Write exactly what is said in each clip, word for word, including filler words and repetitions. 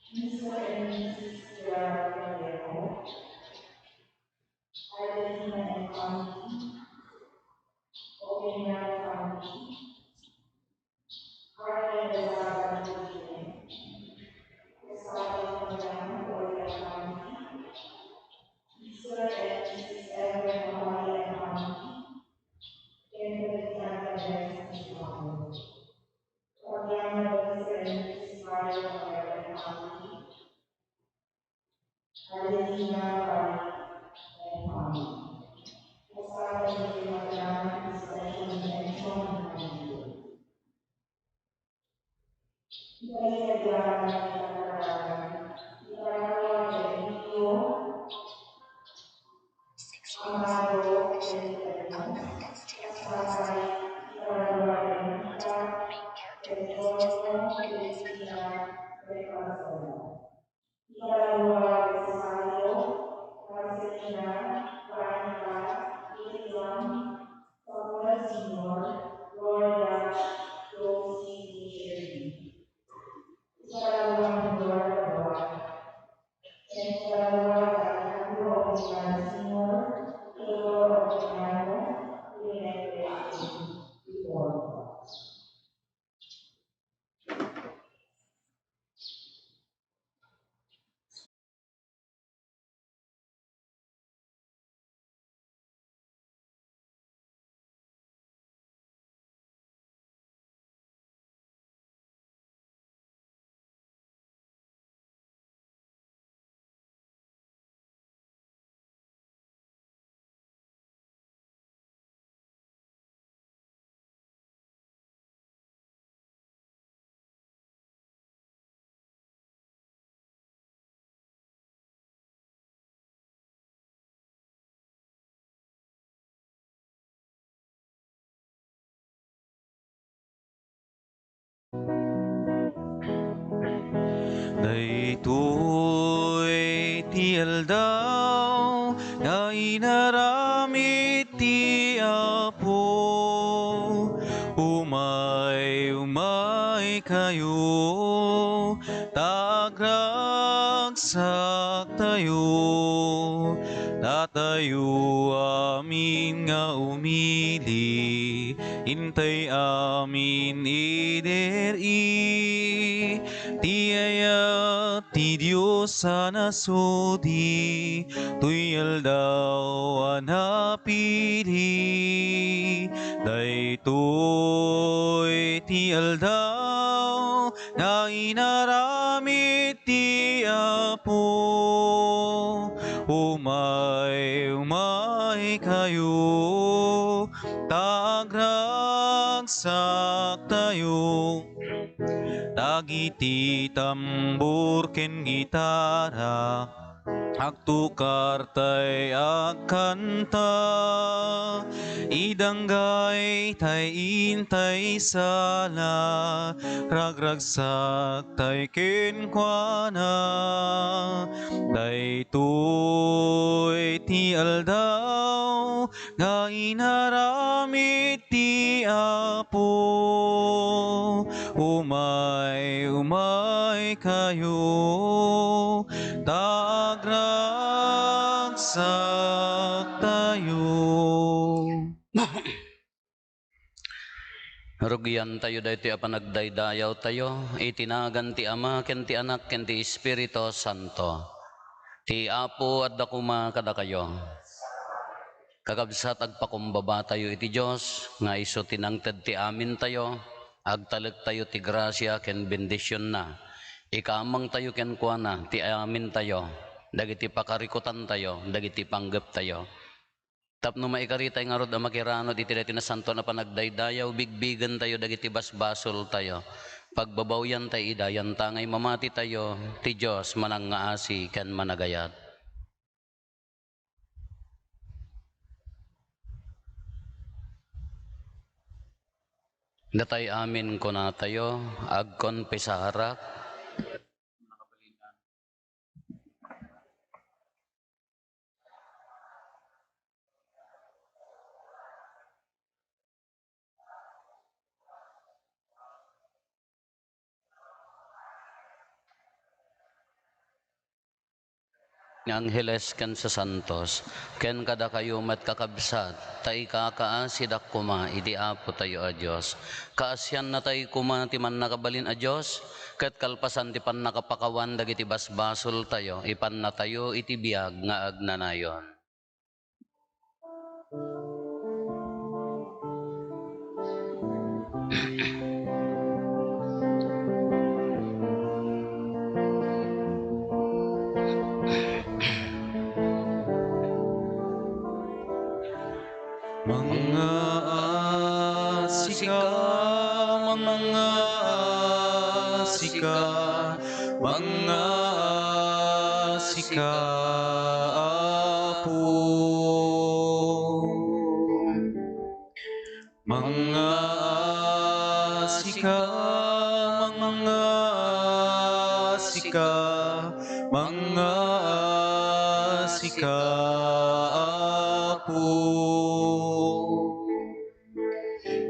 Mister and Missus Gerardo Vallejo, Argentina and family, Opeña family, Arlen Lazaro Gutierrez, Rosado Mariano Gloria family, Mister and Missus Ever Maria and family, Kendrick and Andres Guzmán. Fabiana Rosel Mario Maria Family, Adelina Bari and Family. Pastor Jose Mariano, special mention and family. Italia Diana, Nicaragua, Benito, Amado, Benito, Pasay, Nicaragua, Benita, Benito, Cristina, Benito, Nicaragua, Rosario, Marcelina, Veronica, William, Samuel Senior, Gloria, Josie, Sherry. Nicaragua, Nicaragua, Nicaragua, Alejandro Obiang Senior, Theodore Obiang, Lynette Reyes, before. Daytoy ti aldaw nga inaramid ti Apo. Umay, umay kayo, ta agragsak tayo. Datayo amin nga umili, intay amin idi ri. Ti ayat ti Dios a nasudi, toy aldaw a napili. Daytoy ti aldaw nga inaramid ti Apo. Umay, umay kayo, ta agragsak tayo. Dagiti tambor ken gitara, agtukar tay agkanta. Idanggay tay intay sala, ragragsak tay kenkuana. Daytoy ti aldaw nga inaramid ti Apo. Umay, umay kayo, ta agragsak tayo. Rugiantayo daytoy a panagdaydayawtayo iti nagan ti Ama, ken ti Anak, ken ti Espiritu Santo. Ti Apo adda koma kadakayo. Kakabsat, agpakumbabatayo iti Dios nga isu ti nangted ti amintayo, agtalektayo ti grasia ken bendisionna. Ikamangtayo kenkuana ti amintayo, dagiti pakarikutantayo, dagiti panggeptayo. Tapno maikaritay ngarud a makiranud iti daytoy nasantoan a panagdaydayaw, bigbigentayo dagiti basbasoltayo. Pagbabawiantay ida, yantangay mamatitayo, ti Dios manangngaasi ken managayat. Datay amin kunatayo, agkonfesarak, nga angheles ken sasantos, ken kadakayo met, kakabsat, ta ikakaasidak koma iti Apotayo a Dios. Kaasiannatay koma ti Mannakabalin a Dios, ket kalpasan ti pannakapakawan dagiti basbasoltayo, ipannatayo iti biag nga agnanayon. Mangngaasika, mangngaasika, mangngaasika, Apo. Mangngaasika, mangngaasika, mangngaasika, Apo.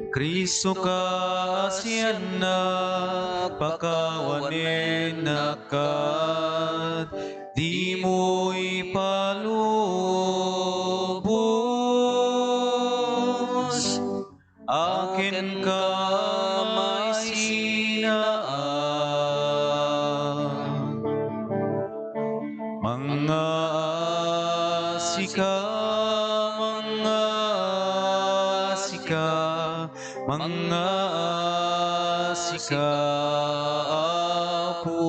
Cristo, kaasiannak, pakawanennak, ket dimo ipalubos a kenka maisinaan. Mangngaasika, mangngaasika, mangngaasika, Apo.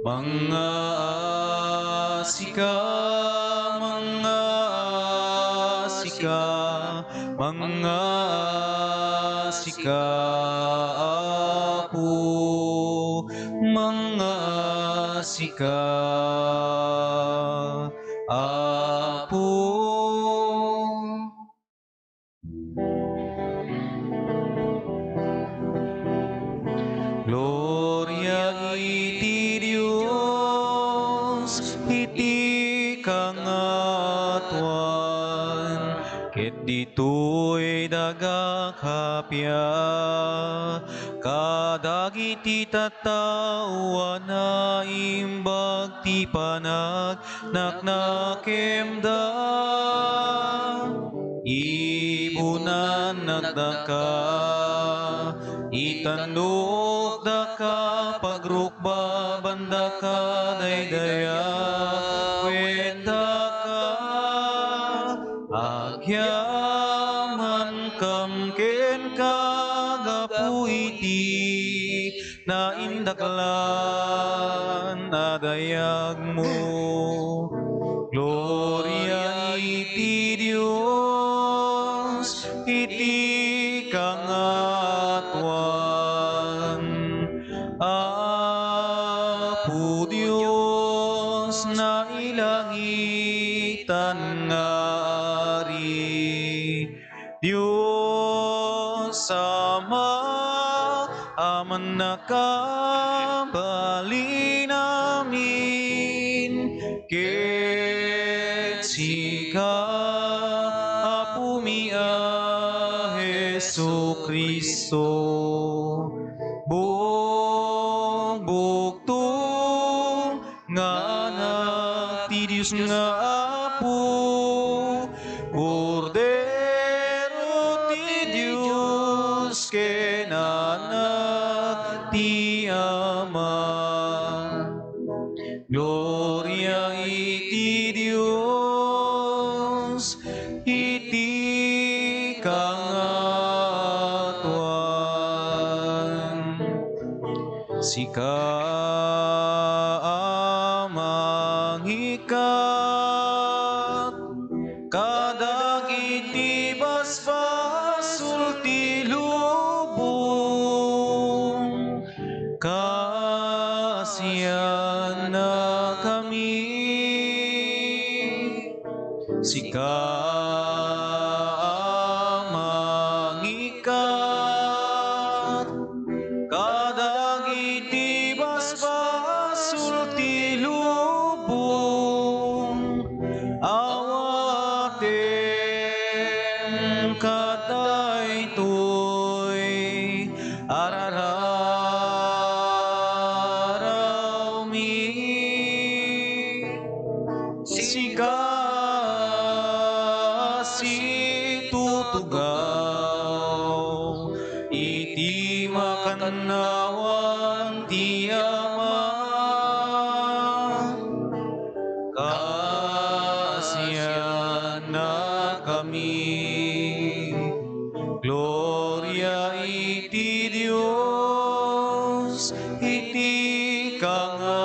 Mangngaasika, mangngaasika, mangngaasika, Apo, mangngaasika, Apo. Gloria iti Dios iti kangatoan, ket ditoy daga kappia kadagiti tattao a naimbag ti panag naknakemda. Ibunannak daka, itannukdaka, pagrukbabandaka, daydayaw ket daka, agyamankam kenka gapu iti naindaklan a dayagmo. Gloria iti Dios iti kangatoan. Apo Dios, nailangitan nga Ari, Dios Ama a mannakabalin amin, ket sika, Apomi a Jesu-Cristo, bugbugto nga Anak ti Dios nga Apo, Kordero ti Dios ken Anak ti Ama. Gloria iti Dios iti kangatoan. Sika a mangikat kadagiti basbasol ti lubong, kaasiannakami. Sika a mangikat kadagiti basbasol ti lubong, awatem kadaytoy a rarara. Nawan ti Ama, kaasiannakami. Gloria iti Dios iti kangatoan.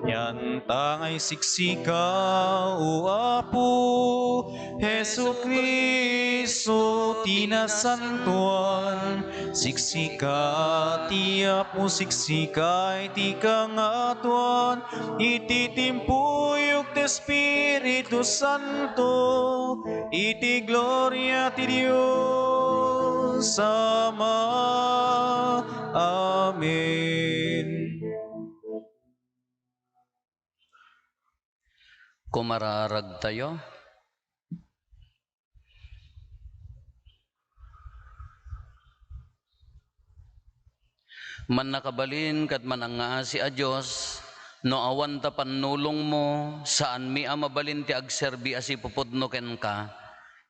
Nianta nga isiksika, O Apo, Jesu-Cristo ti nasantoan, siksika ti Apo, siksika iti kangatoan, iti timpuyog ti Espiritu Santo, iti gloria ti Dios Ama. Amen. Kumararagtayo. Mannakabalin ket manangngaasi a Dios, no awan ta pannulongmo, saanmi a mabalin ti agserbi a sipupudno kenka.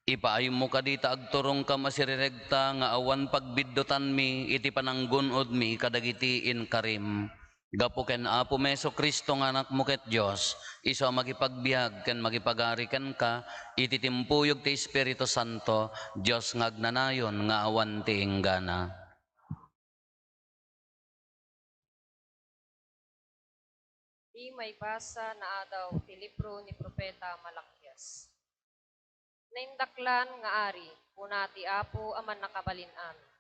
Ipaaymo kadi ta agturongkam a siriregta nga awan pagbiddutanmi iti pananggun-odmi kadagiti inkarim. Gapu ken Apomi Jesu-Cristo nga Anakmo ket Dios, isu a makipagbiag ken makipagari kenka iti timpuyog ti Espiritu Santo, Dios nga agnanayon nga awan ti inggana. Di maibasa nga adaw ti libro ni Profeta Malakias. Naindaklan nga ari, kuna ti Apo a Mannakabalin-amin.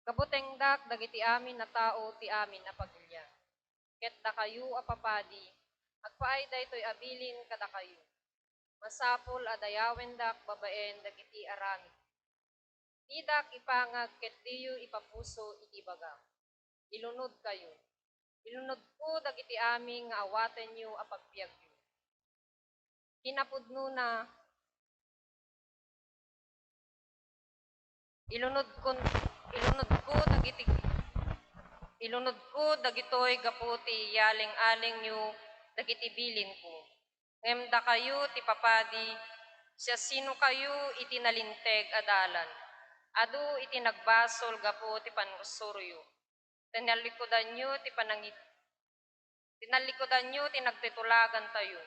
Kabutengdak dagiti amin a tao ti amin a pagilian. Ket dakayo a papadi, agpaay daytoy a bilin kadakayo. Masapul a dayawendak babaen dagiti aramid. Didak ipangag ket diyo ipapuso iti bagak. Ilunodkayo. Ilunodko dagiti amin nga awatenyo a pagbiagyo. Kinapudnona, ilunodkon-, ilunodko dagiti, ilunodko dagitoy gapu ti yaling-alingyo dagiti bilinko. Ngem dakayo ti papadi, siasinokayo iti nalinteg a dalan. Adu iti nagbasol gapu ti panursuroyo. Tinallikudanyo ti panangi-, tinallikudanyo ti nagtutulagantayo.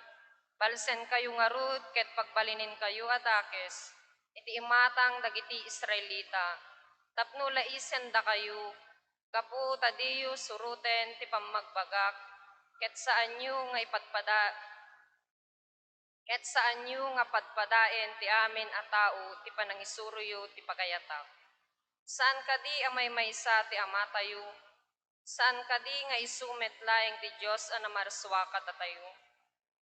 Balsenkayo ngarud ket pagbalininkayo a dakes iti imatang dagiti Israelita, tapno laisendakayo, gapu ta diyo suroten ti pammagbagak, ket saanyo nga ipadpada-, ket saanyo nga padpadaen ti amin a tao ti panangisuroyo ti pagayatak. Saan kadi a maymaysa ti Amatayo? Saan kadi nga isu met laeng ti Dios a namarsua kadatayo?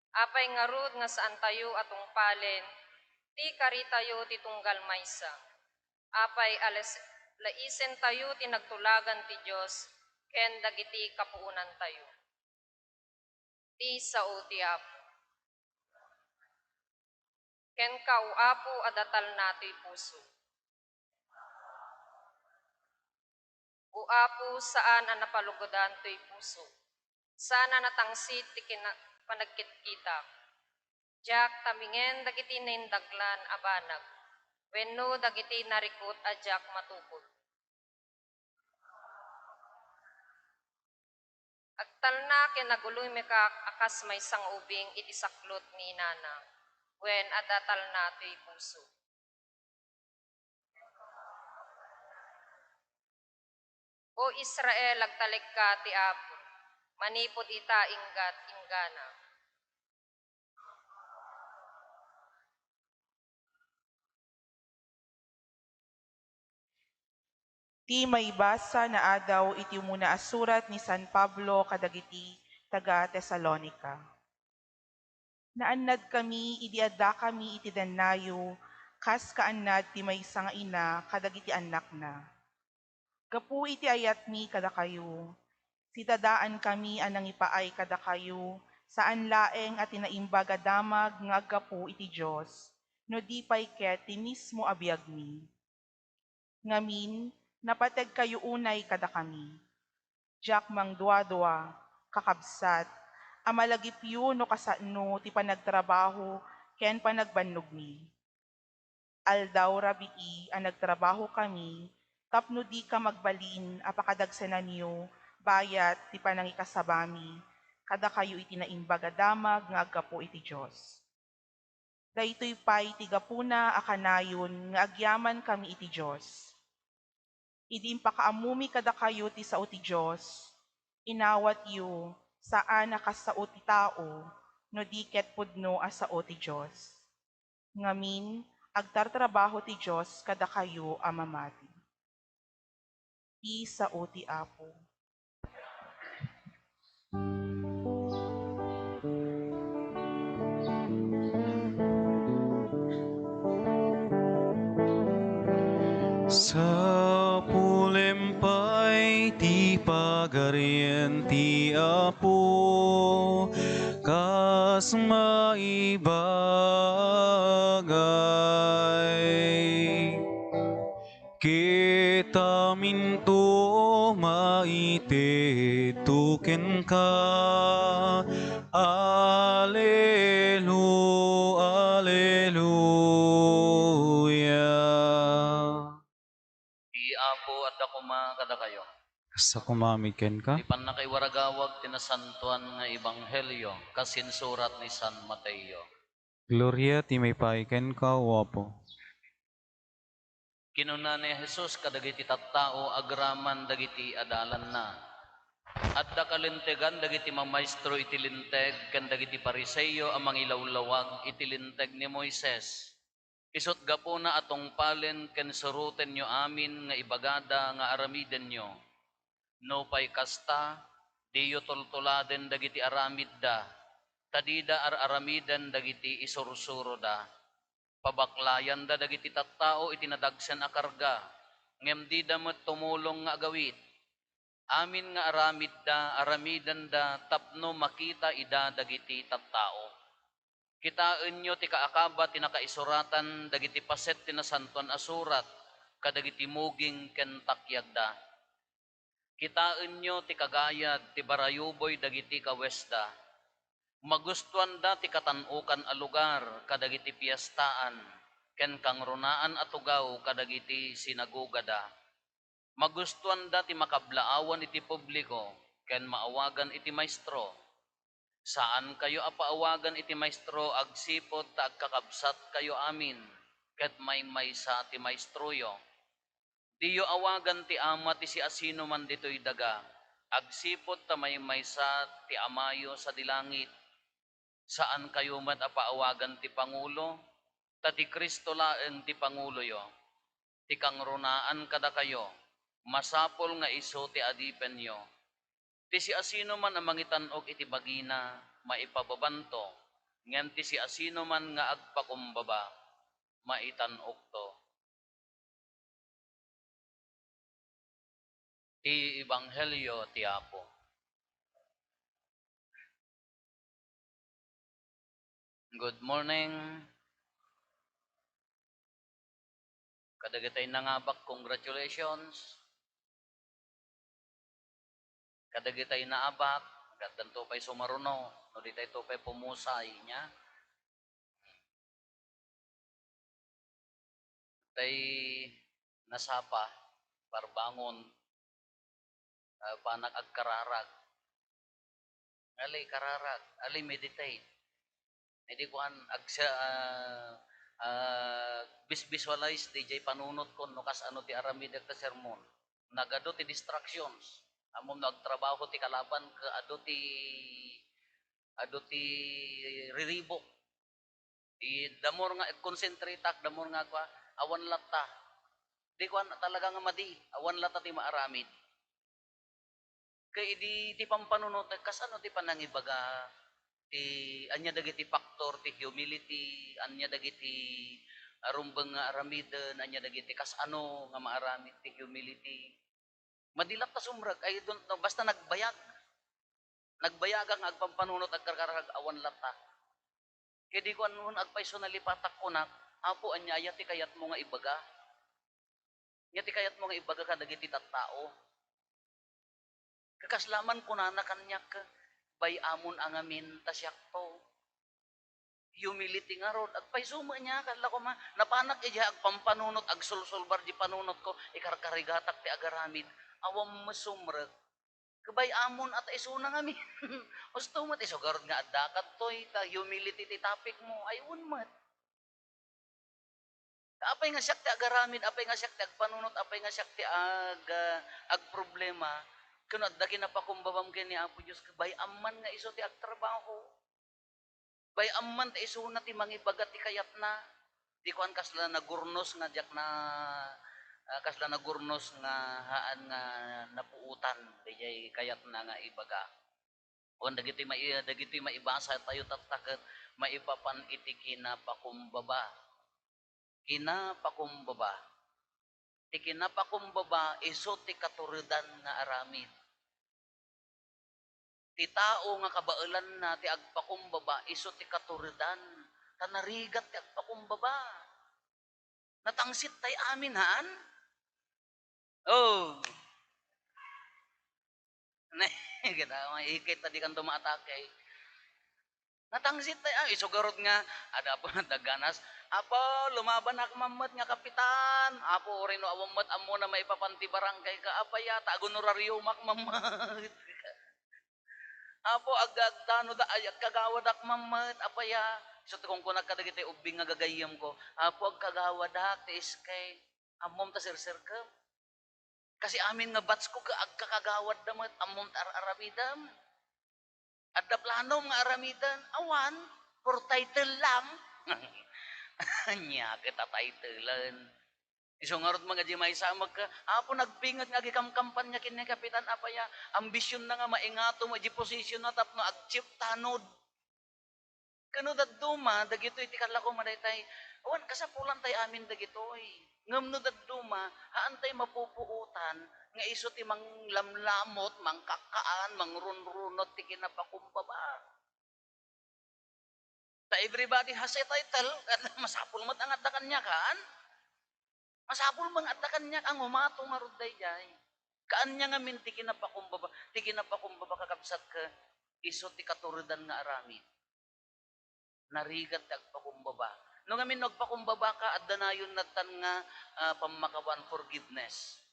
Apay ngarud nga saantayo a tungpalen ti karitayo ti tunggal maysa? Apay a les-, laisentayo ti nagtulagan ti Dios ken dagiti kapuonantayo? Ti sao ti Apo. Kenka, O Apo, adda talna toy puso. O Apo, saan a napalugodan toy puso. Saan a natangsit ti kina-, panagkitkitak. Diak tamingen dagiti naindaklan a banag, wenno dagiti narikut a diak matukod. Agtalna ken aguloymekak a kas maysa nga ubing iti saklot ni inana, wen adda talna toy puso. O Israel, agtalekka ti Apo, manipud ita inggat inggana. Ti maibasa nga adaw iti umuna a surat ni San Pablo kadagiti taga-Tesalonica. Naannadkami idi addakami iti dennayo, kas kaannad ti maysa nga ina kadagiti annakna. Gapu iti ayatmi kadakayo, sitadaankami a nangipaay kadakayo, saan laeng a ti naimbag a damag nga aggapu iti Dios, no di pay ket ti mismo a biagmi. Ngamin, napategkayo unay kadakami. Diak mangduadua, kakabsat, a malagipyo no kasano ti panagtrabaho ken panagbannogmi. Aldaw rabii a nagtrabahokami, tapno dika magbalin a pakadagsenanyo bayat ti panangikasabami kadakayo iti naimbag a damag nga aggapu iti Dios. Daytoy pay ti gapuna a kanayon nga agyamankami iti Dios. Idi impakaammomi kadakayo ti sao ti Dios, inawatyo saan a kas sao ti tao, no di ket pudno a sao ti Dios. Ngamin, agtartrabaho ti Dios kadakayo a mamati. Ti sao ti Apo. Sapulem pay ti Pagarian ti Apo, kas maibagay. Kitaminto maitedto kenka. Alelu-, Aleluya. Ti Apo adda koma kadakayo. Kasta koma met kenka. Ti pannakaiwaragawag ti nasantoan nga ebanghelio kas insurat ni San Mateo. Gloria ti maipaay kenka, O Apo. Kinuna ni Jesus kadagiti tattao agraman dagiti adalanna, "Adda kalintegan dagiti mamaestro iti Linteg ken dagiti Fariseo a mangilawlawag iti Linteg ni Moises. Isut' gapuna a tungpalen ken surotenyo amin nga ibagada nga aramidenyo. Nupay kasta, diyo tultuladen dagiti aramidda, ta dida ar-aramiden dagiti isursuroda. Pabaklayanda dagiti tattao iti nadagsen a karga, ngem dida met tumulong nga agawid. Amin nga aramidda, aramidenda tapno makita ida dagiti tattao. Kitaenyo ti kaakaba ti nakaisuratan dagiti paset ti Nasantoan a Surat kadagiti muging ken takyagda. Kitaenyo ti kagayad ti barayuboy dagiti kawesda. Magustoanda ti katan-okan a lugar kadagiti piestaan ken kangrunaan a tugaw kadagiti sinagogada. Magustoanda ti makablaawan iti publiko ken maawagan iti maestro. Saankayo a paawagan iti maestro agsipud ta agkakabsatkayo amin ket maymaysa ti maestroyo. Diyo awagan ti Ama ti siasinoman ditoy daga agsipud ta maymaysa ti Amayo sadi langit. Saankayo met a paawagan ti pangulo, ta ti Cristo laeng ti panguloyo. Ti kangrunaan kadakayo, masapul nga isu ti adipenyo. Ti siasinoman a mangitan-ok iti bagina, maipababanto, ngem ti siasinoman nga agpakumbaba, maitan-okto. Ti Ebanghelio ti Apo. Good morning. Kadagitay nangabak, congratulations. Kadagitay naabak, addanto pay sumaruno, no ditayto pay pumusay, nia. Tay nasapa, parbangon, ah, panak agkararag. Ali kararag, ali meditate. Idi kuan, agsa-, ah, ah, vis-, visualize diay panunotkon no kasano ti aramidek ti sermon. Nagadu ti distractions. Ammom no agtrabaho ti kalaban, ket adu ti, adu ti riribuk. Di, the more nga concentrate-ak, the more nga kua, awan latta. Di kuan talaga nga madi, awan latta ti maaramid. Ket idi ti pampanunotek, kasano ti panangibaga ti ania dagiti factor ti humility, ania dagiti, ah, rumbeng nga aramiden, ania dagiti kasano nga maaramid ti humility. Madi latta sumrek, I don't know, basta nagbayag. Nagbayagak nga agpampanunot, agkarkararag, awan latta. Ket di kuan, agpayso nalipatak, kunak, "Apo, ania aya ti kayatmo nga ibaga? Ania ti kayatmo nga ibaga kadagiti tattao?" Ket kasla man kunana kaniak, "Bay-amon a ngamin ta siakto." Humility ngarud. Agpayso met nia, kalla koma. Napanak idiay agpampanunot, agsulsulbar di panunotko, ikarkarigatak ti agaramid. Awan met sumrek. Kabay-amon a ta isuna ngamin. Husto met, isu garud nga adda kadtoy, ta humility ti topic mo. Ay, wen met. Ta apay nga siak ti agaramid, apay nga siak ti agpanunot, apay nga siak ti ag-, ah, agproblema, ken no adda kinapakumbabam ken ni Apo Dios, kabay-am man nga isu ti agtrabaho. Bay-am man ta isuna ti mangibaga ti kayatna. Di kuan kasla nagurnos nga diak na, ah, kasla nagurnos nga haan nga napuotan daydiay kayatna nga ibaga. Wen dagitoy mai-, dagitoy maibasa tayo tatta ket maipapan iti kinapakumbaba. Kinapakumbaba. Ti kinapakumbaba isu ti katuredan nga aramid. Ti tao nga kabaelanna ti agpakumbaba isu ti katuredan, ta narigat ti agpakumbaba. Natangsit tay amin, haan? Oh. Kita, maikit ta di kanto maatake. Natangsit tay, ah, isu garud nga, ada po nagganas, "Apo, lumabanak mammet nga kapitan. Apo, uray no awan met ammona maipapan ti barangay ka, apaya, ta agonorariomak mammet." "Apo, ag-, agtano da, ay, agkagawadak mammet, apaya." Isu ti kunkunak kadagiti ubbing nga gagayyemko, "Apo, agkagawadak ti iskay." Ammom ta serserkem. Kasi amin nga batch ko, ka-, agkakagawad da met, ammom ta ar-aramidem. Adda planom nga aramiden, awan, for title lang. Ania ket a titlen. Isu ngarud, mga di maysa, magka, Apo, nagpinget nga agikamkampanya ken ni Kapitan, apaya, ambisionna nga maingato mo iti posisyon na tapno ag-chief tanod. Ken no dadduma, dagitoy ti kallako madaytay, awan, kasapulan tay amin dagitoy. Ngem no dadduma, haan tay mapupuotan nga isu ti manglamlamot, mangkakkaan, mangrunrunot ti kinapakumbaba. Ta everybody has a title, masapul met nga adda kaniak, haan? Masapul met nga adda kaniak, a ngumato ngarud daydiay. Kaanian ngamin ti kinapakumbaba, ti kinapakumbaba, kakabsat, ket isu ti katuredan nga aramid. Narigat ti agpakumbaba. No ngamin no agpakumbaba ka, adda nayon nattan nga, ah, pammakawan, forgiveness.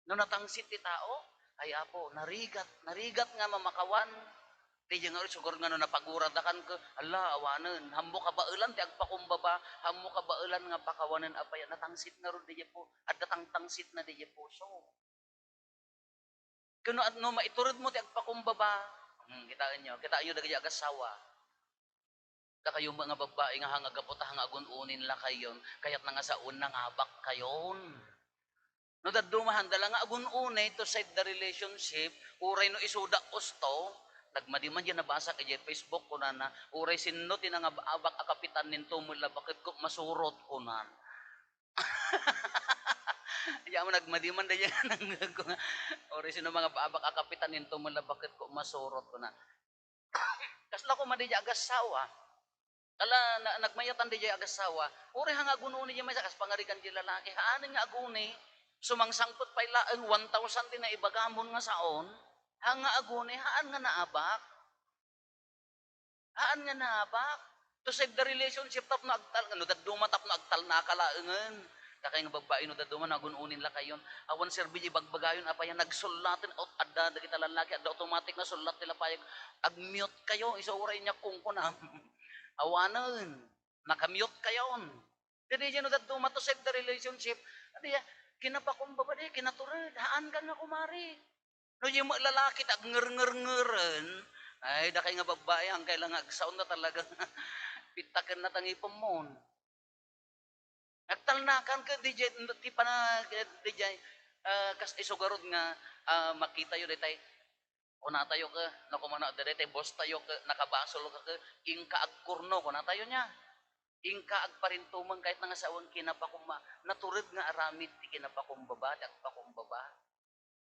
No natangsit ti tao, ay, Apo, narigat, narigat nga mamakawan. Ti diay nga isu garud nga no napaguradakan ket, ala, awanen, hammo kabaelan ti agpakumbaba, hammo kabaelan nga pakawanen, apaya, natangsit ngarud diay pu-, adda tangtangsitna diay puso. Ken no, no maituredmo ti agpakumbaba, hmm, kitaenyo, kitaenyo dagiti agassawa. Dakayo met nga babbai nga hanga gapu ta hanga agun-unin lakayon, kayatna nga saon, nangabak kayon. No dadduma, handa la nga agun-uni to save the relationship, uray no isuda usto, nagmadi man diay nabasak idiay Facebook, kunana, "Uray sinno ti nangab-abak a kapitan ninto met la baketko, masurot," kunan. Diay nagmadi man daydiay nga nanggegko nga, "Uray sinno mangab-abak a kapitan ninto met la baketko, masurot," kunan. Kasla koma daydiay agassawa. Kala, na-, nagmayatan daydiay agassawa. Uray hanga agun-uni diay maysa, kas pangarigan diay lalaki. Haanen nga aguni, sumangsangpet pay laeng one thousand ti naibagamon nga saon. Hanga aguni, haan nga naabak. Haan nga naabak. To save the relationship tapno agtal-, no dadduma tapno agtalnaka laengen. Dakay nga babbai no dadduma, nagun-unin lakayon. Awan serbi diay bagbagayon, apaya, nagsullaten, aut-, adda dagita lallaki, adda automatic nga sullat ti lapayag. Ag-mute kayo, isu uray nia kunkuna. Awanen, naka-mute kayon. Daydiay no dadduma to save the relationship. Adi, ah, kinapakumbaba diay, kinatured, haanka nga kumari. No diay met lalaki ti agngerngerngereng, ay, dakay nga babbai, hankay la nga agsaon ta talaga. Pittaken na ta ngipemmon. Agtalnakan ket daydiay, ti pana-, daydiay, ah, kas isu garud nga, ah, makitayo daytay. Kunatayo ket, no, kumana, daytay boss tayo ket, nakabasol ka ket, inka agkurno, kunatayo nia. Inka agparintumeng, kayatna nga sawen, kinapakuma-, natured nga aramid ti kinapakumbaba, ti agpakumbaba.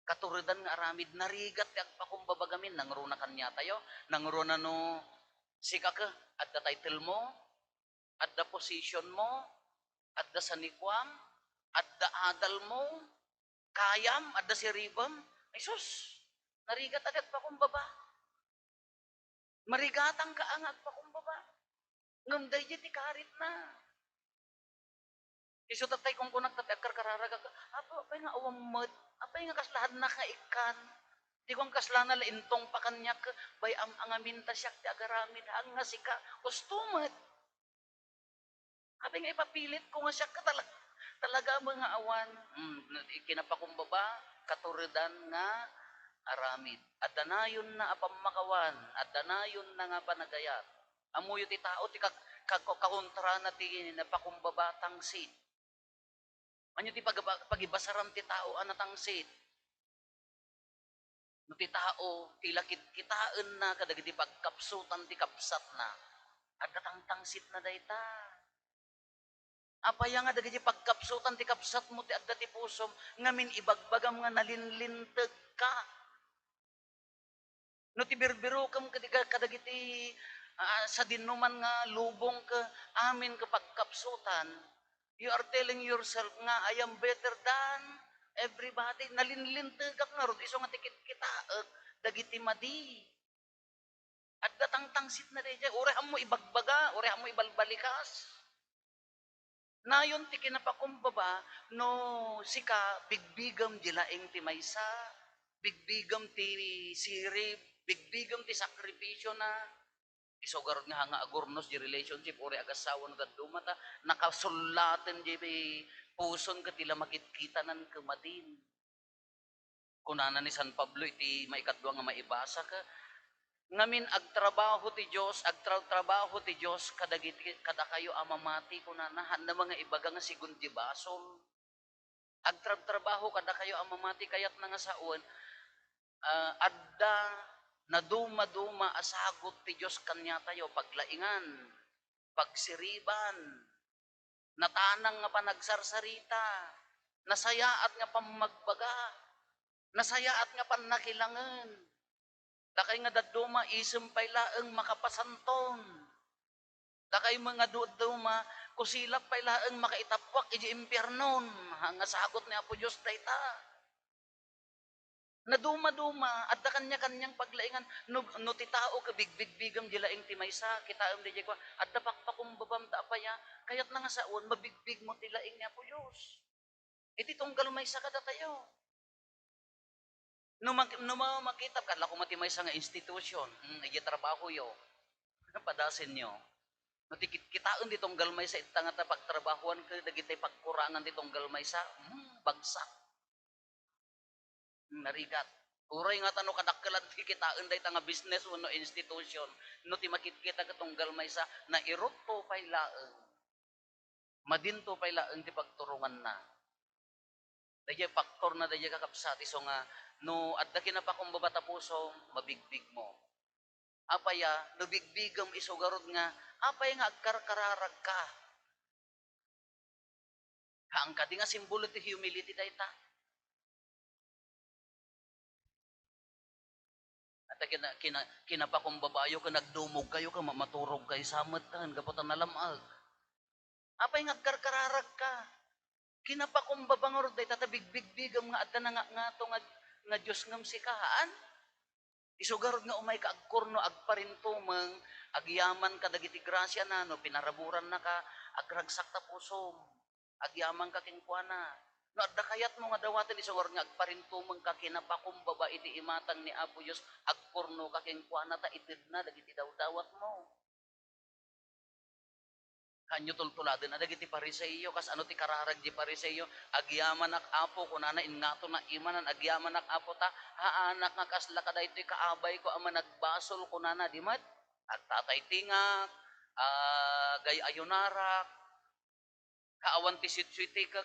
Katuredan nga aramid, narigat ti agpakumbaba gamin, nangruna kaniatayo, nangruna no sika ket, adda title mo, adda position mo, adda sanikuam, adda adal mo, kayam, adda siribem. Ay sus, narigat ti agpakumbaba. Marigatangka a nga agpakumbaba. Ngem daydiay ti karitna. Isu tattay kunkunak tattay agkarkararagak, "Apo, apay nga awan met? Apay nga kasla haannak nga ikkan?" Ti kuan, "Kaslana la intungpa kaniak, bay-am a ngamin ta siak ti agaramid, haan nga sika, husto met." Apay nga ipapilitko nga siak ka tala-, talaga met nga awan? Hmm, kinapakumbaba, katuredan nga aramid. Adda nayonna a pammakawan, adda nayonna nga panagayat. Ammoyo ti tao ti kag-, kag-, kakontrana ti napakumbaba, tangsit. Ania ti pagaba-, pagibasaram ti tao a natangsit? No ti tao, ti la kitkitaenna kadagiti pagkapsutan ti kabsatna, adda tangtangsitna dayta. Apay nga dagiti pagkapsutan ti kabsatmo ti adda ti pusom, ngamin ibagbagam nga nalinlintegka? No ti birbirokem kadi-, kadagiti, ah, sadinoman nga lubong ket amin ket pagkapsutan, you are telling yourself nga, "I am better than everybody." Nalinlintegak ngarud isu nga ti kitkitaek dagiti madi. Adda tangtangsitna daydiay. Uray ammo ibagbaga, uray ammo ibalbalikas. Nayon ti kinapakumbaba, no sika, bigbigem di laing ti maysa, bigbigem ti sirib, bigbigem ti sakripisiona. Isu garud nga, nga agurnos di relationship, uray agassawa no dadduma ta nakasullaten di puson ket ti la makitkitanan ket madin. Kunana ni San Pablo iti maikadua nga maibasa ka, "Ngamin agtrabaho ti Dios, agtra-, trabaho ti Dios kadagiti, kadakayo a mamati," kunana, haanna nga ibaga nga segun di basol. "Agtrabtrabaho kadakayo a mamati," kayatna nga sawen, ah, adda nadumaduma a sagut ti Dios kaniatayo, paglaingan, pagsiriban, natanang nga panagsarsarita, nasayaat nga pammagbaga, nasayaat nga pannakilangen. Dakay nga dadduma, isem pay laeng makapasanton. Dakay nga dadduma, kusilak pay laeng makaitappuak idiay impiernon. Ha, nga sagut ni Apo Dios dayta. Nadumaduma, adda kaniakaniang paglaingan. No, no ti tao ket bigbigbigem di laing ti maysa, kitaem daydiay kua, adda pakpakumbabam ta apaya, kayatna nga sawen, mabigbigmo ti laing ni Apo Dios. Iti tunggal maysa kadatayo. No mak-, no ma-, makita, adda koma ti maysa nga institution, hmm, idiay trabahoyo, padasenyo. No ti kit-, kitaen ti tunggal maysa, ita nga ta pagtrabahoan ket dagiti pagkurangan ti tunggal maysa, hmm, bagsak. Narigat. Uray ngata no kadakkelan ti kitaen dayta nga business wenno institution, no ti makitkita ket tunggal maysa, nairutto pay laeng. Madinto pay laeng ti pagturonganna. Daydiay faktorna daydiay, kakabsat, isu nga no adda kinapakumbaba ta pusom, mabigbigmo. Apaya, no bigbigem isu garud nga, apay nga agkarkararagka? Haan kadi nga simbolo ti humility dayta? Adda kina-, kina-, kinapakumbabayo ken nagdumogkayo ken ma-, maturogkayo sa met ken gapu ta nalam-ag. Apay nga agkarkararagka? Kinapakumbaba ngarud dayta ta bigbigbigem nga adda nangato nga, nga Dios ngem sika, haan? Isu garud nga umayka agkurno, agparintumeng, agyaman kadagiti grasiana, no pinaraburannaka, agragsakta pusom, agyamanka kenkuana. No adda kayatmo nga dawaten, isu garud nga agparintumengka, kinapakumbaba iti imatang ni Apo Dios, agkurnoka kenkuana, ta itedna dagiti dawdawatmo. Haanyo tultuladen a dagiti Fariseo, kas ano ti kararag di Fariseo, "Agyamanak, Apo," kunana, "ingngato naimanan, agyamanak, Apo, ta haanak nga kasla kadaytoy kaabayko a managbasol," kunana, di met? "Agtataytingak, agay-ayunarak, awan ti sitsuitikek."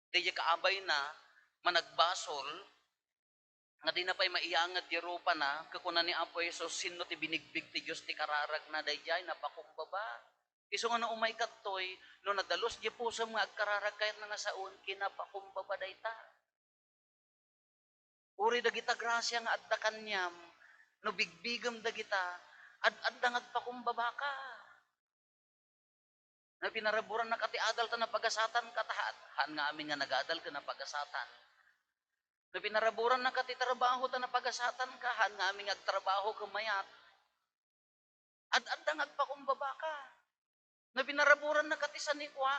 Daydiay kaabayna, managbasol, nga dina pay maiyanged di rupana, ket kuna ni Apo Jesus, "Sinno ti binigbig ti Dios ti kararagna?" Daydiay napakumbaba. Isu nga no umay kadtoy, no nadalus di pusom nga agkararag, kayatna nga sawen, kinapakumbaba dayta. Uray dagita grasia nga adda kaniam, no bigbigem dagita, ad-adda nga agpakumbabaka. No pinaraburannaka ti adal ta napagasatanka, ta haan, haan nga amin nga nagadal ken napagasatan. No pinaraburannaka ti trabaho ta napagasatanka, haan nga amin nga agtrabaho ken mayat. Ad-adda nga agpakumbabaka. No pinaraburanna ka ti sanikua,